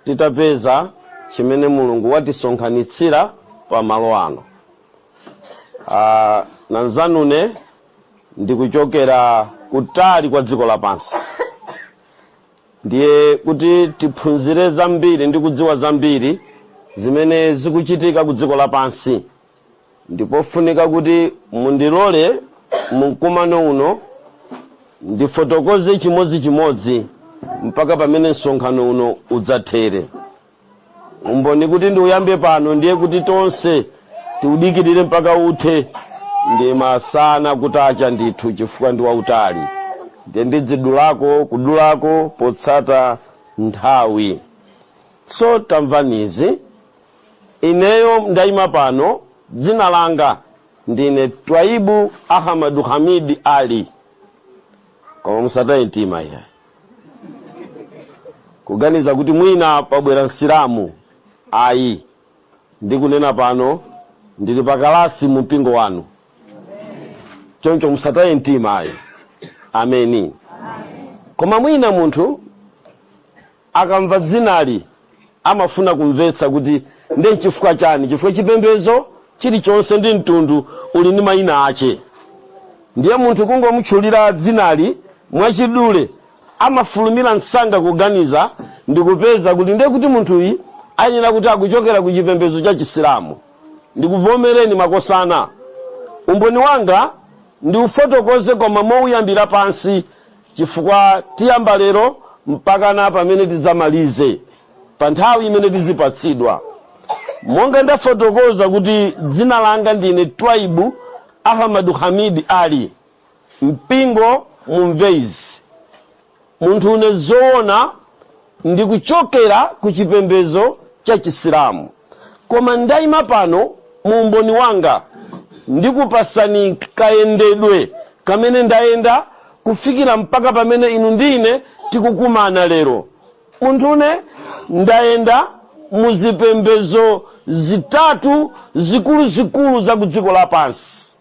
Titapeza chimene Mulungu watisonkhanitsira pa malo ano. Nanzanune ndikuchokera kutali kwa dziko lapansi, ndiye kuti tiphunzire zambiri ndi kudziwa zambiri zimene zikuchitika ku dziko lapansi, ndipofunika kuti mundilole mkumano uno ndifotokoze chimodzimodzi mpaka pamene msonkhano uno udzathere. Umboni kuti ndiuyambe pano, ndiye kuti tonse tiudikirire mpaka uthe, ndi masana kutacha ndithu, chifukwa ndi wautali. Ndiye ndidzidulako kudulako potsata nthawi. So tamvanizi, ineyo ndayima pano, dzina langa ndine Twaibu Ahmadu Hamid Ali. Koma musataye mtima iya kuganiza kuti mwina pabwera Msilamu, ayi. Ndikunena pano ndili pakalasi mu mpingo wanu, choncho musataye mtima ayi. Ameni. Koma mwina munthu akamva dzinali amafuna kumvetsa kuti ndi chifukwa chani, chifukwa chipembedzo chilichonse ndi mtundu uli ndi mayina ache. Ndiye munthu kungomutchulira dzinali mwachidule amafulumira msanga kuganiza ndikupeza kuti ndiye kuti munthuyi ayenera kuti akuchokera ku chipembedzo cha Chisilamu. Ndikuvomereni makosana, umboni wanga ndiufotokoze koma mouyambira pansi, chifukwa tiyamba lero mpakana pamene tidzamalize pa nthawi imene tizipatsidwa. Monga ndafotokoza kuti dzina langa ndine Twaibu Ahmadu Hamid Ali, mpingo mumveizi. Munthu une zoona ndikuchokera ku chipembedzo cha Chisilamu, koma ndayima pano mu umboni wanga ndikupasani kayendedwe kamene ndayenda kufikira mpaka pamene inu ndine tikukumana lero. Munthune ndayenda muzipembedzo zitatu zikuluzikulu za ku dziko lapansi.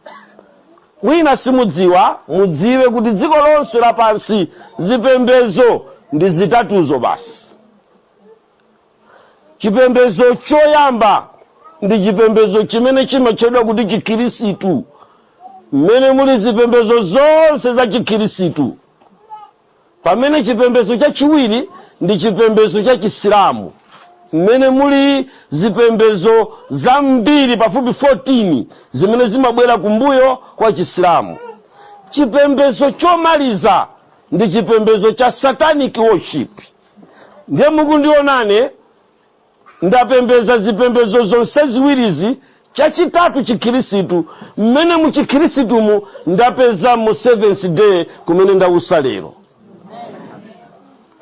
Mwina simudziwa, mudziwe kuti dziko lonse lapansi zipembedzo ndi zitatuzo basi. Chipembedzo choyamba ndi chipembedzo chimene chimatchedwa kuti Chikhirisitu, mmene muli zipembedzo zonse za Chikhirisitu. Pamene chipembedzo chachiwiri ndi chipembedzo cha Chisilamu, mmene muli zipembedzo zambiri pafupi 14 zimene zimabwera kumbuyo kwa Chisilamu. Chipembedzo chomaliza ndi chipembedzo cha satanic worship. Ndiye mukundionane ndapembeza zipembedzo zonse ziwirizi, chachitatu Chikhirisitu, mmene mu Chikhirisitumu ndapeza mu Seventh Day kumene ndausa lero.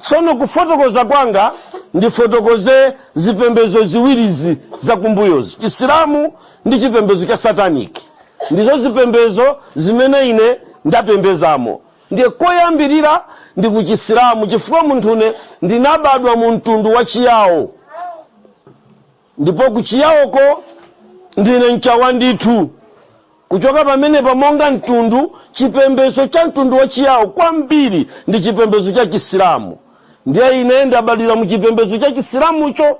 Tsono kufotokoza kwanga ndifotokoze zipembedzo ziwirizi zakumbuyozi, Chisilamu ndi chipembedzo cha satanic, ndizo zipembedzo zimene ine ndapembezamo. Ndiye koyambirira ndi ku Chisilamu, chifukwa munthune ndinabadwa mu mtundu wa Chiyawo, ndipo ku Chiyawoko ndine Mchawa ndithu. Kuchoka pamenepa, monga mtundu, chipembedzo cha mtundu wa Chiyawo kwambiri ndi chipembedzo cha Chisilamu. Ndiye ine ndabadwira mu chipembedzo cha Chisilamucho,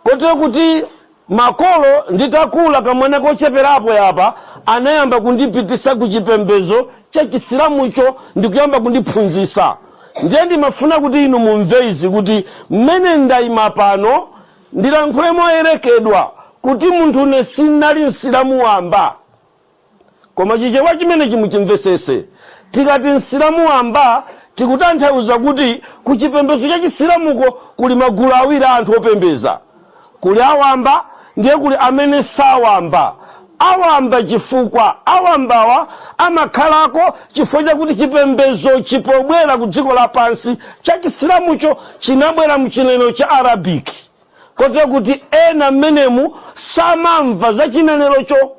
kotero kuti makolo nditakula kamwana kocheperapo yapa anayamba kundipitisa ku chipembedzo cha Chisilamucho ndikuyamba kundiphunzitsa. Ndiye ndimafuna kuti inu mumve izi, kuti mmene ndayima pano ndilankhule moyerekedwa kuti munthune sinali Msilamu wamba. Koma Chichewa chimene chimuchimvesese, tikati Msilamu wamba tikutanthauza kuti ku chipembedzo cha Chisilamuko kuli magulu awiri a anthu opembeza. Kuli awamba, ndiye kuli amene sawamba. Awamba chifukwa awambawa amakhalako chifukwa chakuti chipembedzo chipobwera ku dziko lapansi cha Chisilamucho chinabwera mchinenero cha Arabic, kotero kuti ena mmenemu samamva za chinenerocho,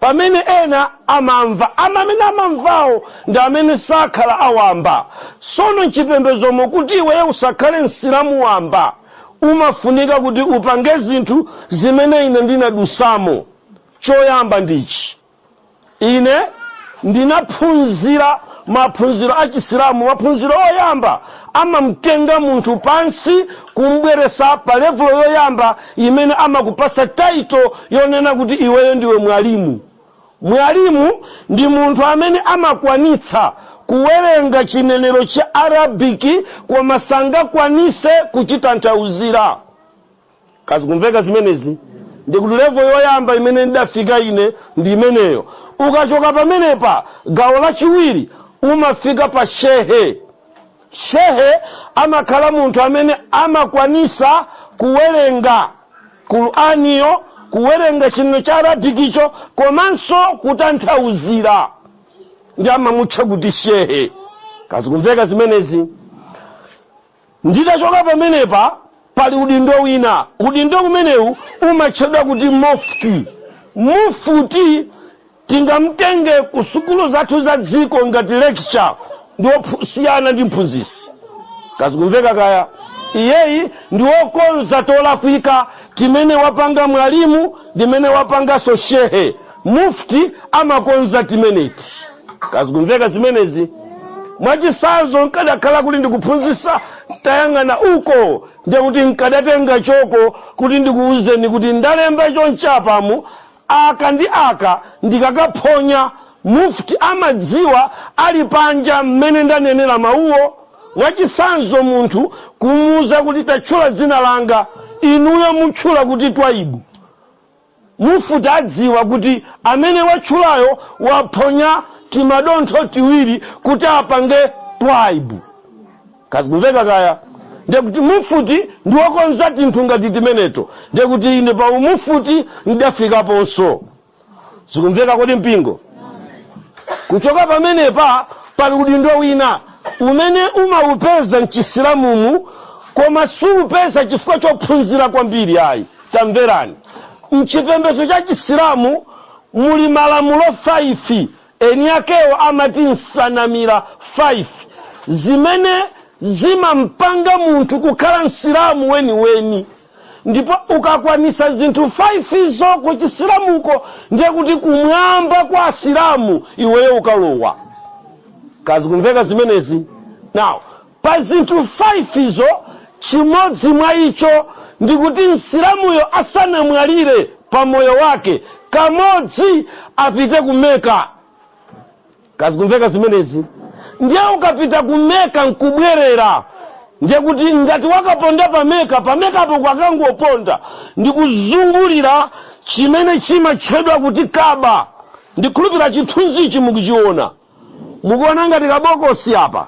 pamene ena amamva. Amene amamvawo ndi amene sakhala awamba. Sono mchipembedzomo, kuti iweyo usakhale Msilamu wamba, umafunika kuti upange zinthu zimene ine ndinadusamo. Choyamba ndichi: ine ndinaphunzira Maphunziro a Chisilamu, maphunziro oyamba amamtenga munthu pansi kumbweresa pa level yoyamba imene amakupasa title yonena kuti iweyo ndiwe mwalimu. Mwalimu ndi munthu amene amakwanitsa kuwerenga chinenero cha Arabic koma sangakwanise kuchitanthauzira. Kazikumveka zimenezi? Ndikuti level yoyamba imene ndidafika ine ndi imeneyo. Ukachoka pamenepa, gawo lachiwiri umafika pa shehe. Shehe amakhala munthu amene amakwanisa kuwerenga Qur'aniyo, kuwerenga chinenero cha Arabikicho komanso kutanthauzira, ndi amamutcha kuti shehe. Kazikumveka zimenezi? Nditachoka pamenepa, pali udindo wina. Udindo umenewu umatchedwa kuti mufti. Mufuti tingamtenge ku sukulu zathu za dziko ngati lecturer, ndi wosiyana ndi mphunzisi. Kazikumveka kaya? Iyeyi ndi wokonza tolakwika timene wapanga mwalimu, ndimene wapanganso shehe. Mufti amakonza timeneti. Kazikumveka zimenezi? Mwachisanzo, nkadakhala kuti ndikuphunzisa tayang'ana uko, ndiye kuti nkadatenga choko kuti ndikuwuzeni kuti ndalemba chonchapamu, aka ndi aka ndikakaphonya, mufti amadziwa ali panja mmene ndanenera mawuwo. Mwachisanzo, munthu kumuwuza kuti tatchula dzina langa, inuyo mutchula kuti Twaibu, mufuti adziwa kuti amene watchulayo waphonya timadontho tiwiri kuti apange Twaibu. Kazikumveka kaya? Ndekuti mufuti ndiwokonza tinthu ngati timeneto. Ndekuti ine pa umufuti ndidafikaponso. Zikumveka kodi, mpingo? Kuchoka pamenepa, pali udindo wina umene umaupeza mchisilamumu, koma suupeza chifukwa chophunzira kwambiri ayi. Tamverani, mchipembedzo cha Chisilamu muli malamulo 5, eni akewo amati nsanamira 5, zimene zimampanga munthu kukhala msilamu weniweni. Ndipo ukakwanisa zinthu 5 izo ku Chisilamuko, ndiye kuti kumwamba kwa Asilamu iweyo ukalowa. Kazikumveka zimenezi? Now, pa zinthu 5 izo, chimodzi mwa icho ndikuti msilamuyo asanamwalire pa moyo wake kamodzi apite ku Meka. Kazikumveka zimenezi? Ndiye ukapita ku Meka nkubwerera, ndiye kuti ngati wakaponda pa Meka, pa Mekapo kwakangoponda ndikuzungulira chimene chimatchedwa kuti Kaba. Ndikhulupira chithunzichi mukuchiona, mukuona ngati kabokosi apa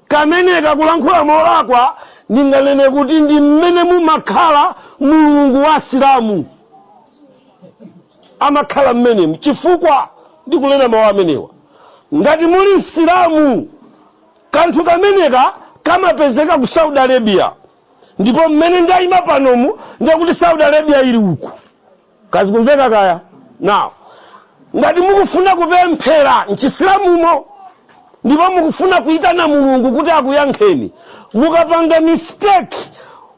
kameneka. Kulankhula molakwa, ndinganene kuti ndi mmene mumakhala Mulungu wa Asilamu, amakhala mmenemu. Chifukwa ndikunena mawu amenewa, ngati muli Msilamu, kanthu kameneka kamapezeka ku Saudi Arabia, ndipo mmene ndayima panomu ndiye kuti Saudi Arabia ili uku. Kazikumveka kaya? Now, ngati mukufuna kupemphera mchisilamumo ndipo mukufuna kuyitana Mulungu kuti akuyankheni, mukapanga mistake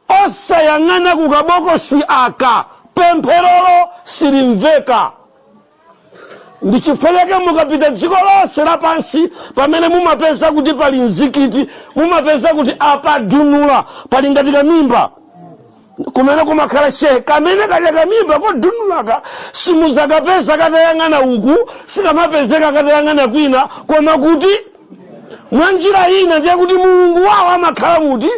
osayang'ana kukabokosi aka, pempherolo silimveka. Ndi chifukwa chake mukapita dziko lonse lapansi, pamene mumapeza kuti pali mzikiti, mumapeza kuti apadunula pali ngati kamimba kumene kumakhala shehe. Kamene kaja kamimba kodunulaka simuzakapeza katayang'ana uku, sikamapezeka katayang'ana kwina, koma kuti mwa njira ina ndiye kuti Mulungu wawo amakhala muti,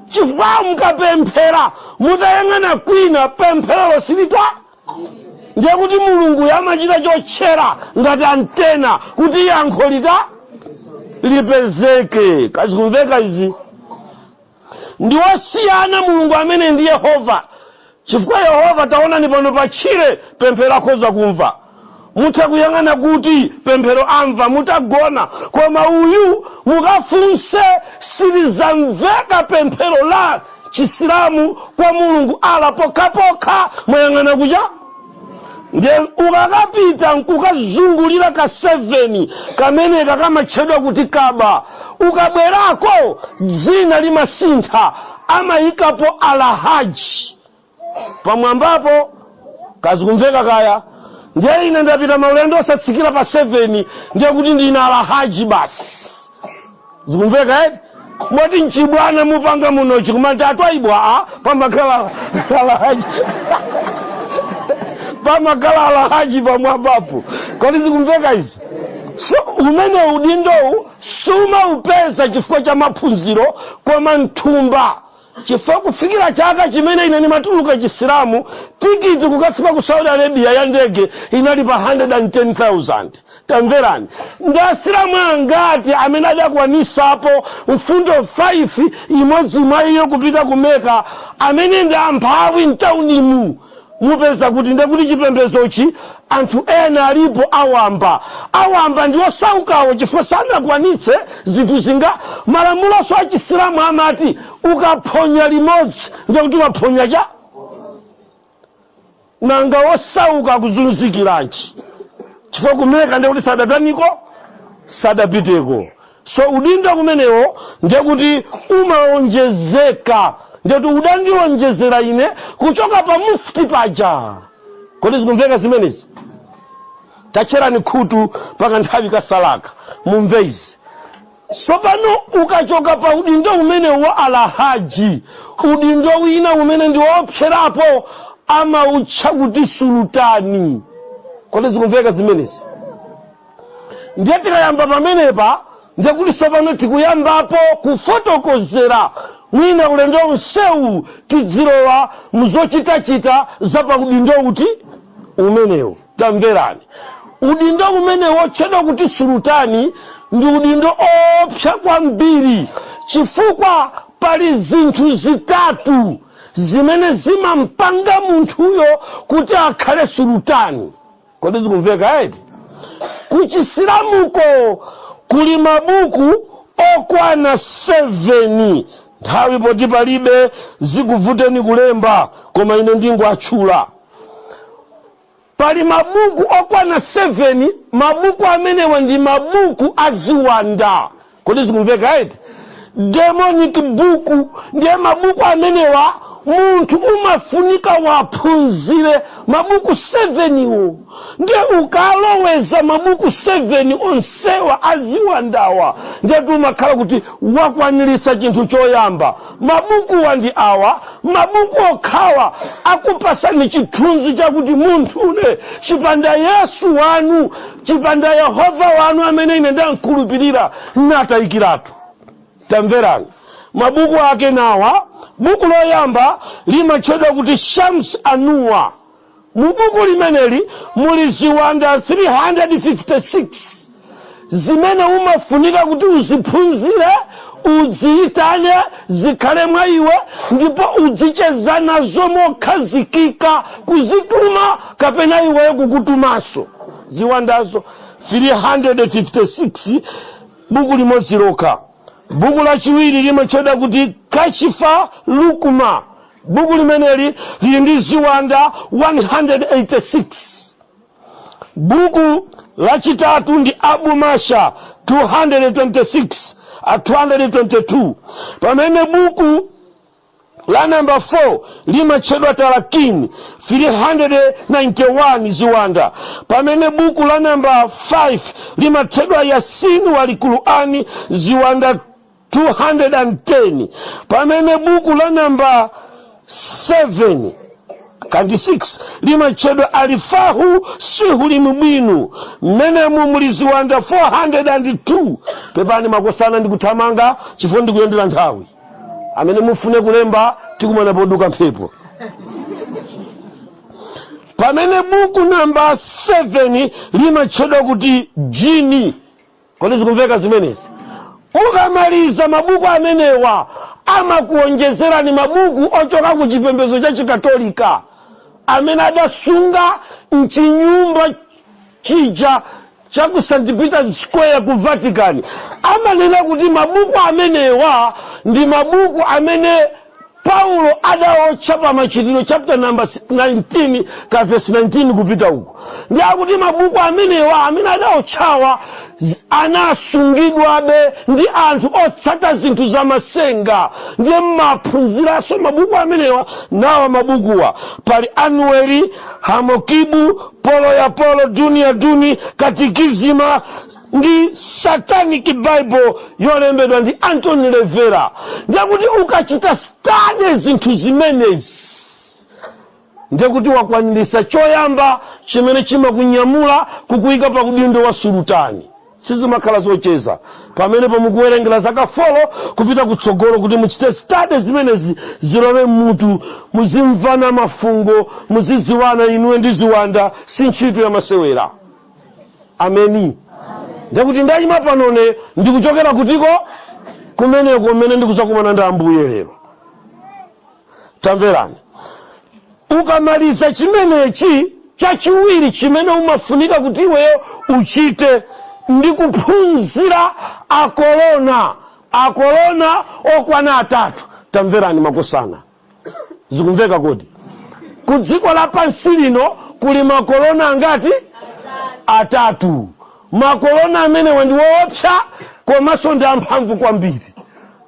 chifukwa mukapemphera mutayang'ana kwina, pempherolo silita. Ndiye kuti Mulungu amachita chotchera ngati antenna kuti yankho lita lipezeke. Kazikumveka izi? Ndi wosiyana Mulungu amene ndi Yehova, chifukwa Yehova, taonani pano pa tchire, pemphero akhoza kumva. Mutha kuyang'ana kuti pemphero amva mutagona, koma uyu mukafunse silizamveka pemphero la Chisilamu kwa Mulungu Ala pokhapokha mwayang'ana kucha. Ndiye ukakapita nkukazungulira ka 7 kameneka kamatchedwa kuti Kaba, ukabwerako dzina limasintha, amayikapo Alahaji pamwambapo. Kazikumveka kaya? Ndiye ine ndapita maulendo osatsikira pa 7, ndiye kuti ndine Alhaji basi. Zikumveka eti? Moti mchibwana mupanga munochi kumati atwaibwa a pamakhala Alhaji, pamakhala Alhaji pamwambapo. Kodi zikumveka izi? So umene udindowu sumaupeza chifukwa cha maphunziro, koma mthumba, chifukwa kufikira chaka chimene ine ndimatuluka Chisilamu, tikiti kukafika ku Saudi Arabia ya ndege inali pa 110,000. Tamverani, ndi Asilamu angati amene adakwanisapo mfundo 5, imodzi mwa iyo kupita ku Meka, amene ndi amphawi mtaunimu? Mupeza kuti ndekuti chipembezochi anthu ena alipo awamba, awamba ndi osaukawo, chifukwa sanakwanitse zinthu zinga. Malamuloso a Chisilamu amati ukaphonya limodzi, ndekuti waphonya cha. Nanga osauka akuzunzikiranji? Chifukwa kumeka ndekuti sadataniko, sadapiteko. So udindo kumenewo ndekuti umaonjezeka, ndekuti udandionjezera ine kuchoka pa mufti paja. Kodi zikumveka zimenezi? Tacherani khutu pakanthawi kasalaka, mumve izi. Tsopano ukachoka pa udindo umene wa Alahaji, udindo wina umene ndi woopserapo amautcha kuti sulutani. Kodi zikumveka zimenezi? Ndiye tikayamba pamenepa, ndiye kuti tsopano tikuyambapo kufotokozera. Mwina ulendo onsewu tidzilowa muzochitachita za pa udindo uti umenewu. Tamverani, udindo umene wotchedwa kuti sulutani ndi udindo opsa kwambiri, chifukwa pali zinthu zitatu zimene zimampanga munthuyo kuti akhale sulutani. Kodi zikumveka eti? Kuchisilamuko kuli mabuku okwana 7. Nthawi poti palibe, zikuvuteni kulemba, koma ine ndingoatchula. Pali mabuku okwana 7. Mabuku amenewa ndi mabuku aziwanda. Kodi zikumveka eti? Demonic book. Ndiye mabuku amenewa munthu umafunika waphunzire mabuku 7 wo. Ndiye ukaloweza mabuku 7 onsewa aziwandawa, ndiye umakhala kuti wakwanirisa chinthu choyamba. Mabukuwa ndi awa. Mabuku okhawa akupasani chithunzi chakuti munthune chipanda Yesu wanu, chipanda Yehova wanu amene ine ndankhulupirira, natayikiratu. Tamverani, mabuku ake nawa. Buku loyamba limatchedwa kuti Shams Anuwa. Mu buku limeneli muli ziwanda 356 zimene umafunika kuti uziphunzire, udziyitane zikhale mwa iwe, ndipo udzicheza nazo mokhazikika, kuzituma kapena iweyo kukutumaso ziwandazo. 356, buku limodzi lokha. Buku lachiwiri limatchedwa kuti Kashifa Lukma. Buku limeneli lili ndi ziwanda 186. Buku lachitatu ndi Abu Masha, 226 a 222. Pamene buku la namba 4 limatchedwa Talakin, 391 ziwanda. Pamene buku la namba 5 limatchedwa Yasin Walikuruani, ziwanda 210. Pamene buku la namba 7 kandi 6 limatchedwa Alifahu Sihuli Mubinu, mmenemu muli ziwanda 402. Pepani makosana, ndikuthamanga chifukwa ndikuyendera nthawi. Amene mufune kulemba, tikumana poduka mphepo. Pamene buku namba 7 limatchedwa kuti Jini. Kodi zikumveka zimenezi? Ukamaliza mabuku amenewa, amakuonjezerani mabuku ochoka ku chipembedzo cha Chikatolika amene adasunga mchinyumba chija cha ku St Peter's Square ku Vatican. Amanena kuti mabuku amenewa ndi mabuku amene Paulo adaotcha pa Machitidwe chapter number 19 ka verse 19 kupita uko. Ndi akuti mabuku amenewa amene adaotchawa anasungidwabe ndi anthu otsata zinthu zamasenga. Ndiye mmaphunziranso mabuku amenewa. Nawa mabukuwa: pali Anueli, Hamokibu. Polo ya polo, duni ya duni, katikizima ndi Satanic Bible yolembedwa ndi Antony Levera. Ndiye ukachita study zinthu zimenezi, ndiye kuti wakwanirisa choyamba chimene chimakunyamula kukuyika pa udindo wa sulutani. Sizimakhala zocheza pamenepo. Mukuwerengera zaka 4 kupita kutsogolo kuti muchite study zimenezi, zilowe mutu, muzimvana mafungo, muzidziwana inuwe ndi ziwanda. Si ntchito ya masewera. Ameni. Ndekuti ndayima panone ndikuchokera kutiko kumeneko kumene ndikuzakumana ndi Ambuye lero. Tamverani, ukamaliza chimenechi, chachiwiri chimene umafunika kuti iweyo uchite ndi kuphunzira akolona, akolona okwana atatu. Tamverani makosana, zikumveka kodi? Ku dziko lapansi lino kuli makolona angati? Atatu. Makolona amenewa ndi woopsa komanso ndi amphamvu kwambiri.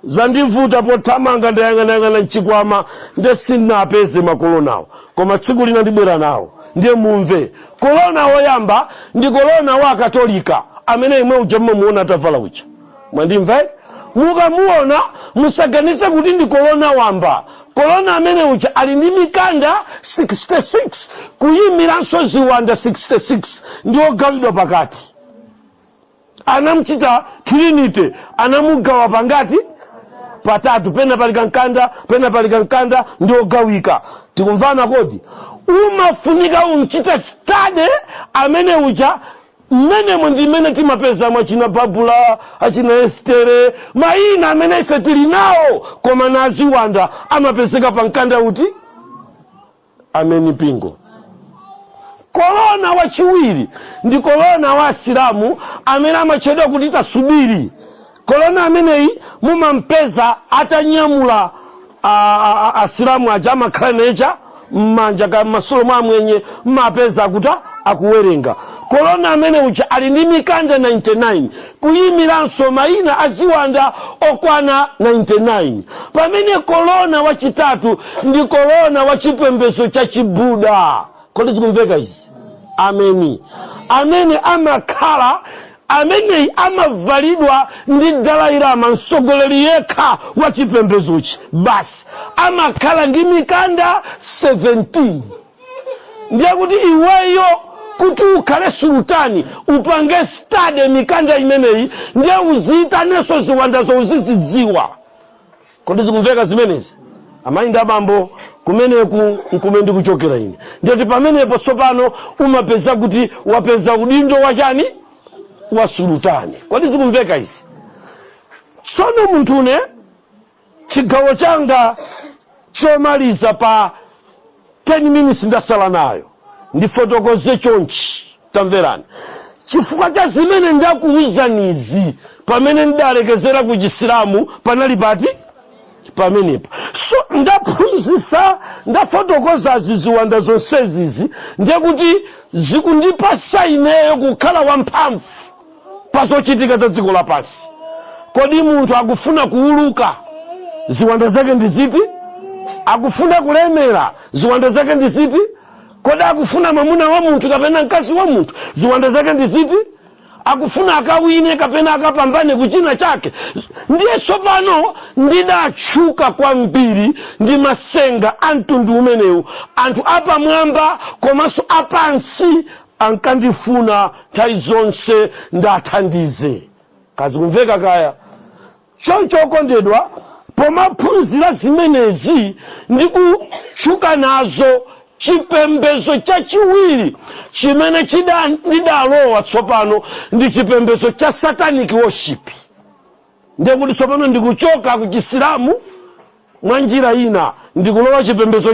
Zandivuta pothamanga, ndayang'anayang'ana mchikwama, nde sindinapeze makolonawo, koma tsiku lina ndibwera nawo ndiye mumve. Kolona woyamba ndi kolona wa Akatolika amene imwe uja mmamuona atavala uja. Mwandimva eti? Mukamuona musaganize kuti ndi kolona wamba. Kolona amene uja ali ndi mikanda 66, kuyimiranso ziwanda 66, ndi ogawidwa pakati. Anamuchita trinity, anamugawa pangati? Patatu. Pena pali kankanda, pena pali kankanda, ndi ogawika. Tikumvana kodi? Umafunika umchite study amene uja. Mmenemo ndi mmene timapezamo achina Babula, achina Estere, mayina amene ife tili nawo koma naziwanda amapezeka pa mkanda uti? Ameni mpingo. Kolona wachiwiri ndi kolona wa Asilamu amene amatchedwa kuti Tasubiri. Kolona ameneyi mumampeza atanyamula Asilamu aja amakhala necha mmanja ka masolo mwa amwenye, mmapeza akuti akuwerenga. Kolona amene uja ali ndi mikanda 99, kuyimiranso mayina aziwanda okwana 99. Pamene kolona wachitatu ndi kolona wa chipembedzo cha Chibuda. Kodi zikumveka izi? Ameni. Amene amakhala ameneyi amavalidwa ndi Dalai Lama, mtsogoleri yekha wa chipembedzochi basi, amakhala ndi mikanda 17. Ndiye kuti iweyo kuti ukhale sultani upange study mikanda imeneyi, ndiye uziyitanenso ziwandazo, uzizidziwa. Kodi zikumveka zimenezi, amayi ndi abambo? Kumeneku nkume ndikuchokera ine. Ndiyoti pamenepo tsopano umapeza kuti wapeza udindo wachani? Wa sulutani. Kodi zikumveka izi? Tsono munthune, chigawo changa chomaliza pa 10 minutes ndasala nayo, ndifotokoze chonchi. Tamverani, chifukwa cha zimene ndakuwuzanizi, pamene ndalekezera ku Chisilamu panali pati? Pamenepa. So ndaphunzitsa, ndafotokozazi ziwanda zonsezizi, ndiye kuti zikundipasa ineyo kukhala wamphamvu pa zochitika za dziko lapansi. Kodi munthu akufuna kuuluka, ziwanda zake ndi ziti? Akufuna kulemera, ziwanda zake ndi ziti? Kodi akufuna mwamuna wa munthu kapena mkazi wa munthu, ziwanda zake ndi ziti? Akufuna akawine kapena akapambane kuchina chake? Ndiye tsopano ndidatchuka kwambiri ndi masenga a mtundu umenewu. Anthu apamwamba komanso apansi ankandifuna nthawi zonse ndathandize. Kazikumveka kaya? Choncho okondedwa, pomaphunzira zimenezi ndi kutchuka nazo, chipembedzo chachiwiri chimene ndidalowa tsopano ndi chipembedzo cha satanic worship. Ndiye kuti tsopano ndikuchoka ku Chisilamu mwa njira ina, ndikulowa chipembedzo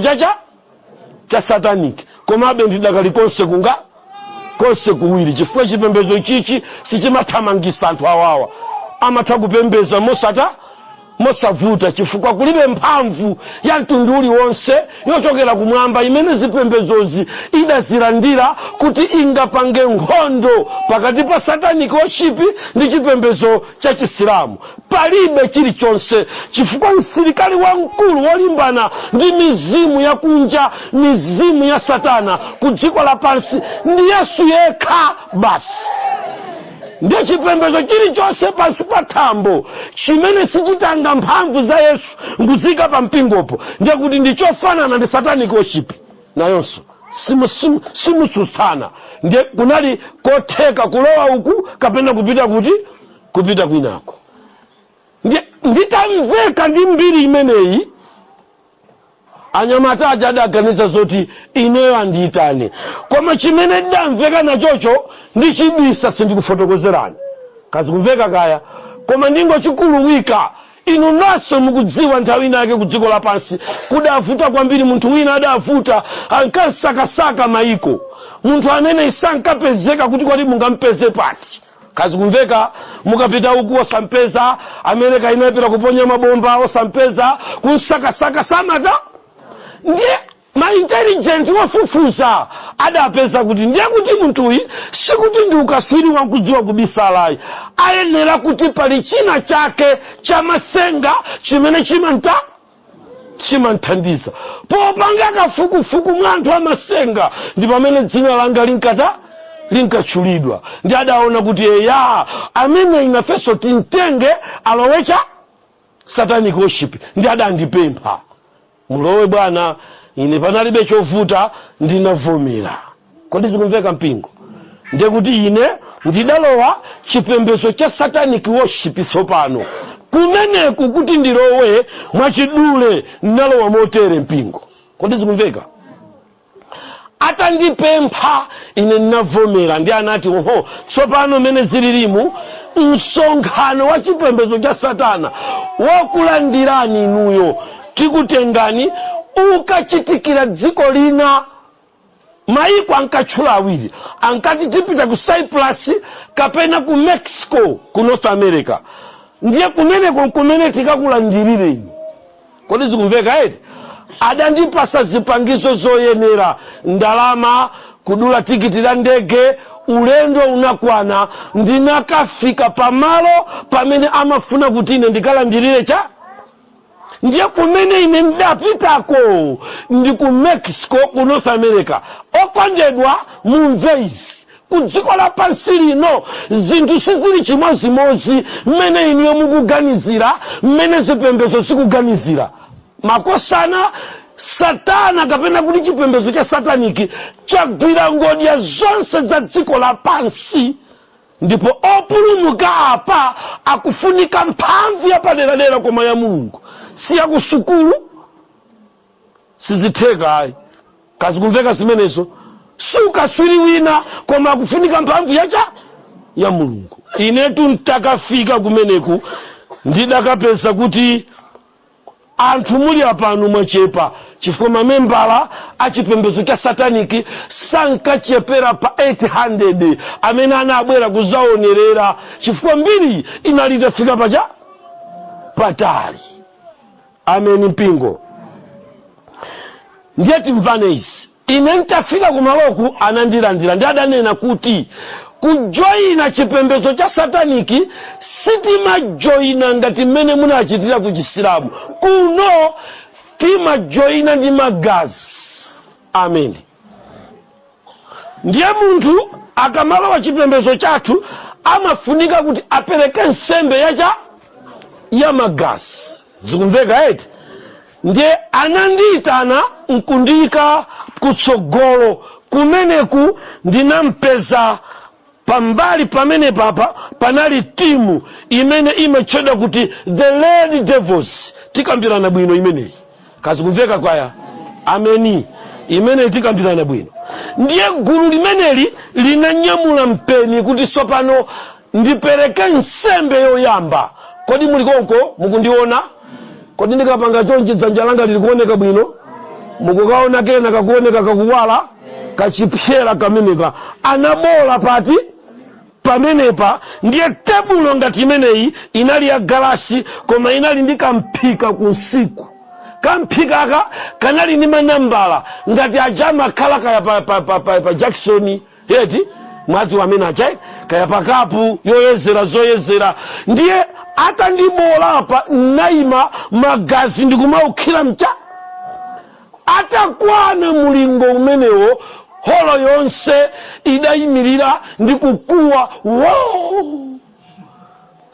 cha satanic. Komabe ndidakali konse kunga konse kuwiri, chifukwa chipembedzo chichi sichimathamangisa anthu awawa, amatha kupembeza mosata. Mosavuta, chifukwa kulibe mphamvu ya mtundu uliwonse yochokera kumwamba imene zipembezozi idazilandira kuti ingapange nkhondo pakati pa satanic worship ndi chipembezo cha Chisilamu. Palibe chilichonse, chifukwa msilikali wamkulu wolimbana ndi mizimu yakunja, mizimu ya satana ku dziko lapansi, ndi Yesu yekha basi. Ndiye chipembedzo chilichonse pansi pa thambo chimene sichitanga mphamvu za Yesu nkuzika pa mpingopo, ndiye kuti ndi chofanana ndi satanic worship nayonso. Simutsutsana. Ndiye kunali kotheka kulowa uku kapena kupita kuti, kupita kwinako. Ndiye nditamveka ndi mbiri imeneyi, anyamata aja adaganiza zoti ineyo andiyitane, koma chimene ndamveka nachocho ndichibisa, sindikufotokozerani. Kazikumveka kaya, koma ndingochikuluwika. Inu nonse mukudziwa, nthawi inake ku dziko lapansi kudavuta kwambiri. Munthu wina adavuta, ankasakasaka mayiko, munthu amene sankapezeka kuti kwati mungampeze pati. Kazikumveka? Mukapita uku osampeza, Amerika inapita kuponya mabomba osampeza, kunsakasaka samata. Ndiye ma intelligent wofufuza adapeza kuti ndiye kuti munthuyi sikuti ndi ukaswiri wakudziwa kubisalayi, ayenera kuti pali china chake chamasenga chimene chimanthandiza popanga kafukufuku mwa anthu amasenga. Ndi pamene dzina langa linkatchulidwa, ndi adaona kuti eya, amene inafenso timtenge alowecha satanic worship. Ndi adandipempha, "Mulowe bwana." Ine panalibe chovuta, ndinavomera. Kodi zikumveka, mpingo? Ndiye kuti ine ndidalowa chipembedzo cha satanic worship. Tsopano kumeneku kuti ndilowe, mwachidule ndinalowa motere, mpingo. Kodi zikumveka? Atandipempha, ine ndinavomera. Ndi anati, "Oho, tsopano mmene zililimu, msonkhano wa chipembedzo cha satana wokulandirani inuyo, tikutengani, ukachitikira dziko lina." Maiko ankatchula awiri, ankati tipita ku Cyprus kapena ku Mexico, ku North America. Ndiye kumeneko kumene tikakulandirireni. Kodi zikumveka eti? Adandipasa zipangizo zoyenera, ndalama, kudula tikiti la ndege. Ulendo unakwana, ndinakafika pamalo pamene amafuna kuti ine ndikalandirire cha. Ndiye kumene ine ndapitako ndi ku Mexico, ku North America. Okondedwa, mumve izi: ku dziko lapansi lino zinthu sizili chimozimozi mmene inuyo mukuganizira, mmene zipembedzo zikuganizira. Makosana, satana kapena kuti chipembedzo cha satanic chagwira ngodya zonse za dziko lapansi, ndipo opulumuka apa akufunika mphamvu yapaderadera, koma ya Mulungu, si yakusukulu. Sizitheka ayi. Kazikumveka zimenezo? Si ukaswiri wina, koma akufunika mphamvu yacha ya Mulungu. Inetu ntakafika kumeneku, ndidakapeza kuti anthu muli apano mwachepa, chifukwa mamembala a chipembedzo cha satanic sankachepera pa 800 amene anabwera kuzaonerera, chifukwa mbiri inali itafika pacha patali. Ameni, mpingo. Ndiye timvane izi: ine ntafika kumaloku, anandilandira ndi adanena kuti kujoyina chipembedzo cha satanic sitimajoyina ngati mmene munachitira ku Chisilamu. Kuno timajoyina ndi magazi. Ameni. Ndiye munthu akamalowa chipembedzo chathu amafunika kuti apereke nsembe yacha ya magazi. Zikumveka eti? Ndiye anandiyitana nkundiyika kutsogolo. Kumeneku ndinampeza pambali pamene papa panali timu imene imatchedwa kuti the Red Devils. Tikambirana bwino imeneyi. Kazikumveka kwaya? Ameni. Imeneyi tikambirana bwino. Ndiye gulu limeneli linanyamula mpeni kuti tsopano ndipereke nsembe yoyamba. Kodi muli konko? Mukundiona? Kodi ndikapanga chonchi, dzanja langa lili kuoneka bwino? Mukukaona kena kakuoneka kakuwala kachipyera kameneka anabola pati? Pamenepa ndiye tebulo ngati imeneyi inali ya galasi, koma inali ndi kamphika kunsiku. Kamphikaka kanali ndi manambala ngati aja amakhala kaya pa Jackson eti, mwazi wamene aja, kaya pa kapu yoyezera zoyezera. Ndiye atandibola apa, naima, magazi ndikumaukhira mcha. Atakwana mulingo umenewo, holo yonse idayimirira ndi kukuwa, "Wo!"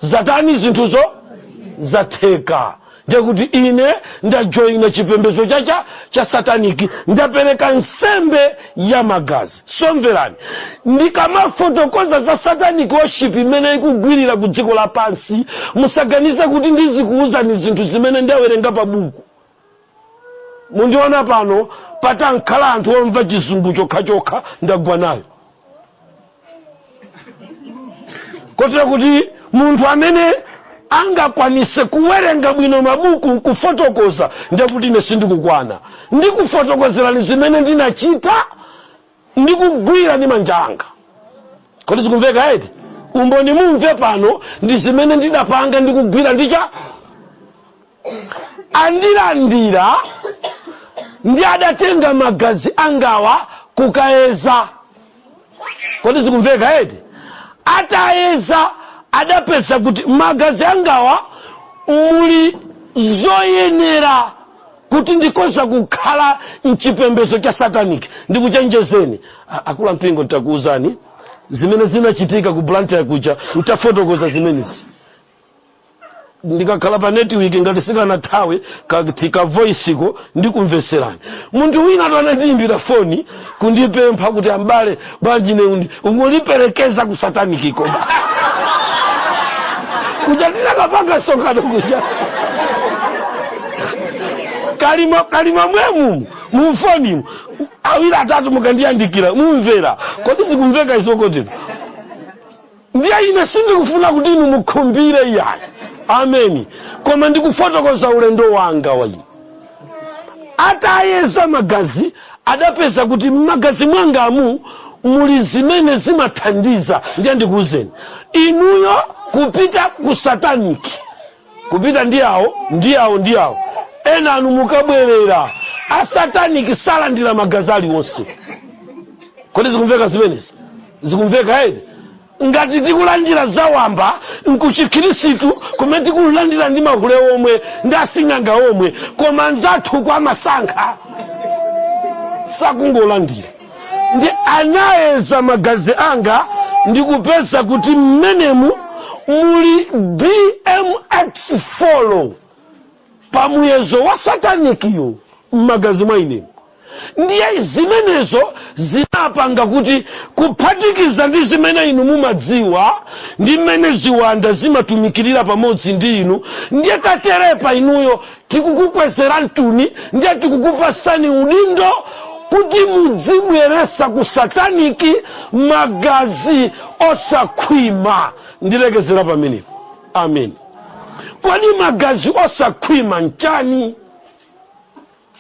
Zatani? Zinthuzo zatheka. Ndekuti ine ndajoyina chipembedzo chacha cha satanic, ndapereka nsembe ya magazi. Somverani, ndikamafotokoza za satanic worship imene ikugwirira ku dziko lapansi, musaganize kuti ndizikuwuzani zinthu zimene ndawerenga pa buku. Mundiona pano patankhala anthu omva Chizungu chokhachokha, ndagwa nayo, kotero kuti munthu amene angakwanise kuwerenga bwino mabuku nkufotokoza, ndekuti ine sindikukwana. Ndikufotokozerani zimene ndinachita ndikugwira ndi manja anga. Kodi zikumveka eti? Umboni mumve pano ndi zimene ndidapanga ndikugwira ndicha andilandira ndi adatenga magazi angawa kukayeza. Kodi zikumveka eti? Atayeza, adapeza kuti magazi angawa muli zoyenera kuti ndikoza kukhala mchipembedzo cha satanic. Ndikuchenjezeni, akulu ampingo, ntakuuzani zimene zinachitika ku Blantyre kuja. Ntafotokoza zimenezi ndikakhala pa network, ngati sikanathawe kati ka voice ko, ndikumveserani. Munthu wina atu anandiyimbira foni kundipempha kuti, "Ambale, bwanji ne ungondiperekeza ku satanic ko kuja ndinakapanga sonkhano kuja?" Kalima kalima mwemu mumfonimu, awiri atatu mukandiyandikira mumvera. Kodi zikumveka izokotero? Ndiye ine sindikufuna kuti inu mukhumbire iyayi, ameni, koma ndikufotokoza ulendo wanga wa ine. Atayeza magazi, adapeza kuti m'magazi mwangamu muli zimene zimathandiza. Ndiye ndikuwuzeni, inuyo kupita ku satanic, kupita ndi awo ndi awo ndi awo ena anu, mukabwerera, asatanic salandira magazi aliwonse. Kodi zikumveka zimenezi? Zikumveka edi? Ngati tikulandira zawamba nkuchikhirisitu, kumene tikulandira ndi mahule omwe ndi asing'anga omwe, koma anzathu kwa amasankha sakungolandira. Ndi anayeza magazi anga ndikupeza kuti mmenemu muli DMX4 pamuyezo wa satanic yo m'magazi mwa inemu. Ndiye zimenezo zinapanga kuti, kuphatikiza ndi zimene inu mumadziwa ndi mmene ziwanda zimatumikirira pamodzi ndi inu, ndiye taterepa inuyo tikukukwezera mtuni, ndiye tikukupasani udindo kuti mudzibweresa ku satanic magazi osakhwima. Ndilekezera pamenepo, amen. Kodi magazi osakhwima nchani?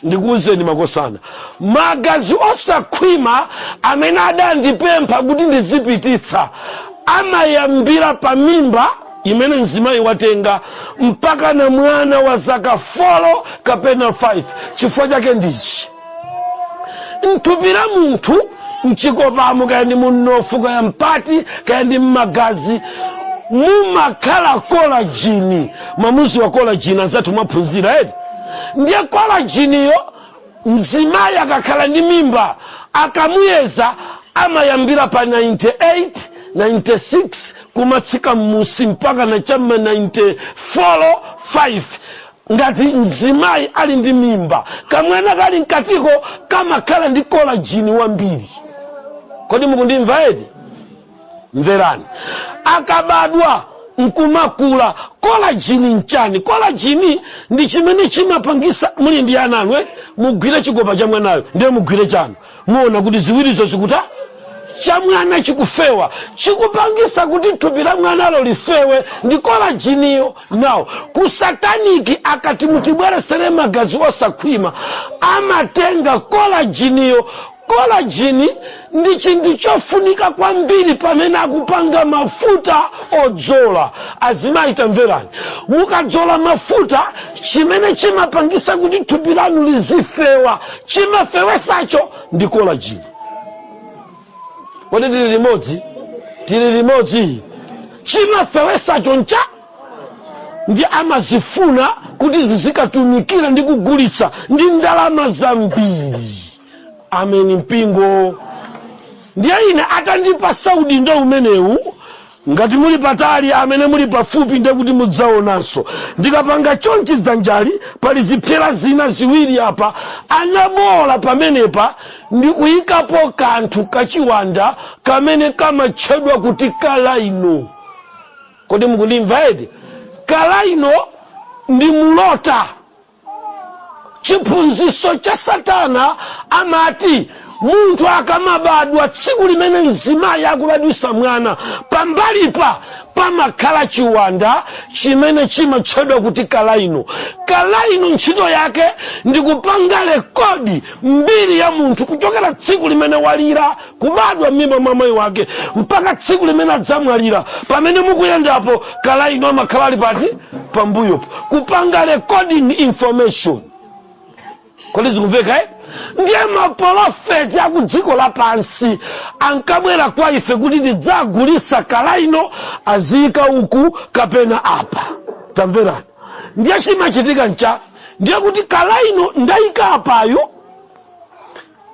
Ndikuwuzeni makosana, magazi osakhwima amene adandipempha kuti ndizipititsa amayambira pa mimba imene mzimayi watenga mpaka na mwana wa zaka 4 kapena 5. Chifukwa chake ndichi: mthupi la munthu, mchikopamo, kaya ndi munofu, kaya mpati, kaya ndi mmagazi, mumakhala collagen. Mamuzi wa collagen anzathu mwaphunzira eti? Ndiye collageniyo, mzimayi akakhala ndi mimba, akamuyeza amayambira pa 98, 96, kumatsika mmusi mpaka na chamma 94, 5. Ngati mzimayi ali ndi mimba, kamwana kali mkatiko kamakhala ndi collagen wambiri. Kodi mukundimva eti? Mverani, akabadwa nkumakula, collagen nchani? Collagen ndi chimene chimapangisa, muli ndi ana anu, mugwire chikopa cha mwanayo, ndiye mugwire chanu, muona kuti ziwirizo zikuta, cha mwana chikufewa. Chikupangisa kuti thupi la mwanalo lifewe ndi collageniyo. Now, ku satanic akati mutibweresere magazi osakhwima, amatenga collageniyo. Collagen ndi chinthu chofunika kwambiri pamene akupanga mafuta odzola. Azimayi, tamverani, mukadzola mafuta, chimene chimapangisa kuti thupi lanu lizifewa, chimafewesacho ndi collagen. Kodi tili limodzi? Tili limodzi? Chimafewesacho ncha ndi amazifuna kuti zizikatumikira ndi kugulitsa ndi ndalama zambiri. Ameni mpingo. Ndiye ine atandipasa udindo umenewu, ngati muli patali, amene muli pafupi, ndiye kuti mudzaonanso ndikapanga chonchi dzanjali, pali zipyera zina ziwiri apa. Anabola pamenepa ndi kuyikapo kanthu kachiwanda kamene kamatchedwa kuti kalaino. Kodi mukundimva eti? Kalaino ndi mulota. Chiphunzitso cha Satana amati munthu akamabadwa, tsiku limene mzimayi akubadwisa mwana, pambalipa pamakhala chiwanda chimene chimatchedwa kuti kalaino. Kalaino ntchito yake ndi kupanga record mbiri ya munthu kuchokera tsiku limene walira kubadwa m'mimba mwa mayi wake mpaka tsiku limene adzamwalira. Pamene mukuyendapo, kalaino amakhala ali pati? Pambuyopo, kupanga recording information. Kodi zikumveka, eh? Ndiye mapolofeti aku dziko lapansi ankabwera kwa ife kuti tidzagulisa kalaino, aziyika uku kapena apa. Tamverani, ndiye chimachitika ncha, ndiye kuti kalaino ndayika apayo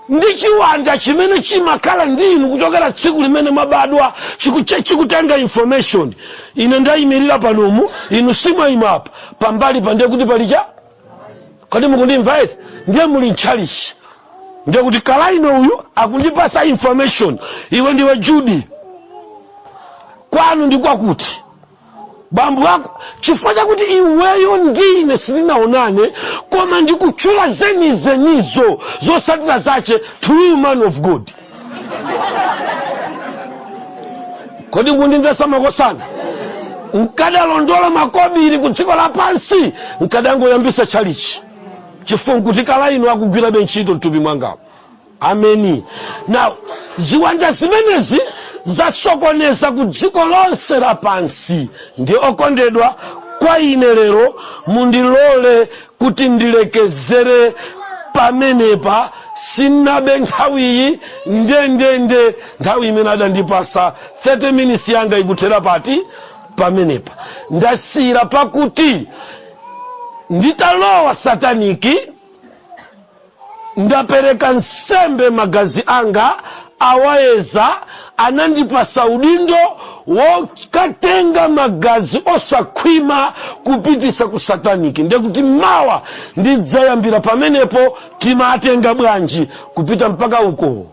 ndi chiwanda chimene chimakhala ndi inu kuchokera tsiku limene mwabadwa, chikutenga information. Ine ndayimirira panomu, inu simwayima apa pambali pa, ndiye kuti palicha. Kodi mukundimva eti? Ndiye muli mtchalichi, ndiye kuti kalaino uyu akundipasa information: iwe ndiwe Judi, kwanu ndi kwakuti, bambo ako. Chifukwa chakuti iweyo ndine sitinaonane, koma ndikutchula zenizenizo, zosatira zache true man of God. Kodi mukundimvesa makosana? Nkadalondola makobiri ku dziko lapansi, nkadangoyambisa tchalichi, chifukwa nkuti kalaino akugwirabe ntchito mthupi mwangawo. Ameni. Now, ziwanda zimenezi zasokoneza ku dziko lonse lapansi. Ndi okondedwa, kwa ine lero mundilole kuti ndilekezere pamenepa. Sinabe nthawiyi ndendende, nthawi imene adandipasa 30 minutes yanga ikuthera pati? Pamenepa ndasiyira, pakuti nditalowa satanic, ndapereka nsembe magazi anga, awayeza, anandipasa udindo wokatenga magazi osakhwima kupitisa ku satanic. Ndekuti mawa ndidzayambira pamenepo, timatenga bwanji kupita mpaka uko.